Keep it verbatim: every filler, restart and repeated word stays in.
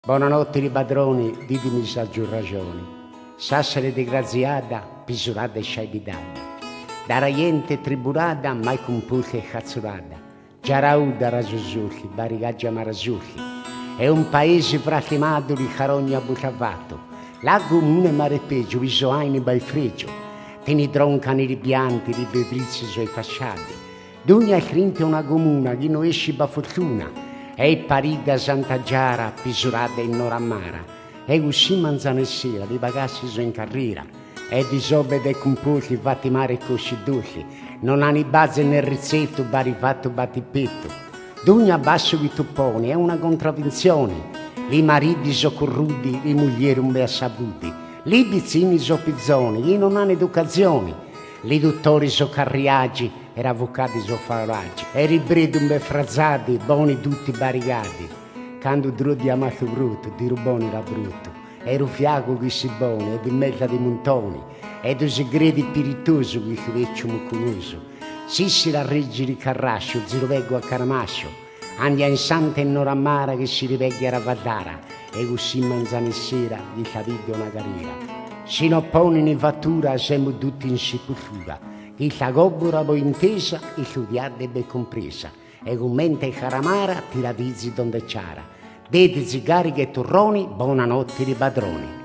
Bona noti li padroni, ditimi s'aghju ragioni. Sassari disgraziada, pisurada e sciaibidada, dara ghjente tribulada, mai cun pulche e cazzurada, giarauda ra susulchi, barigaggia mara sulchi, e un paesi fratimadu di carogna butavatu, lagu mune mare pegiu, i so aini bai fregiu, ti ni droncani li bianti, li bedrizi so i fasciadi, dugna e crinte una comuna, chi no esci ba fortuna, e i parida Santa Giara, pisurada in ora mara, e cusì manzana e sera, li bagassi so in carrera, e disobede e cumporti, fati mare e cosci dolci, non ani baze né rizetu, bari fatu bati petu, dugna bassu chi tu poni, è una contravinzioni, li maridi so currudi, li muglieri un be assabudi, li bizini so pizoni, chi non ani educazioni, li duttori so carriagi, e ravucadi so faragi, e ribredi un be frazadi, boni tutti barigadi. Candu drodi a matu brutu, di ruboni ra brutu, e rufiagu chi si boni, e di meta di muntoni, e du si credi piritosu, chi tu vecciu mucunosu, si si la regi di carrasciu, ziruvegu a caramasciu, andia in santa e in ora mara, chi si riveghi a ravadara, e cusì manzana e sera, chi la vidi una carrera. Si no poni ni fatura, semu tutti in sepultura, chi la gobura bo intesa, chi tu diade be compresa, e cumente caramara, ti la dizi donde ciara, detizi cariche e turroni, bona noti li padroni.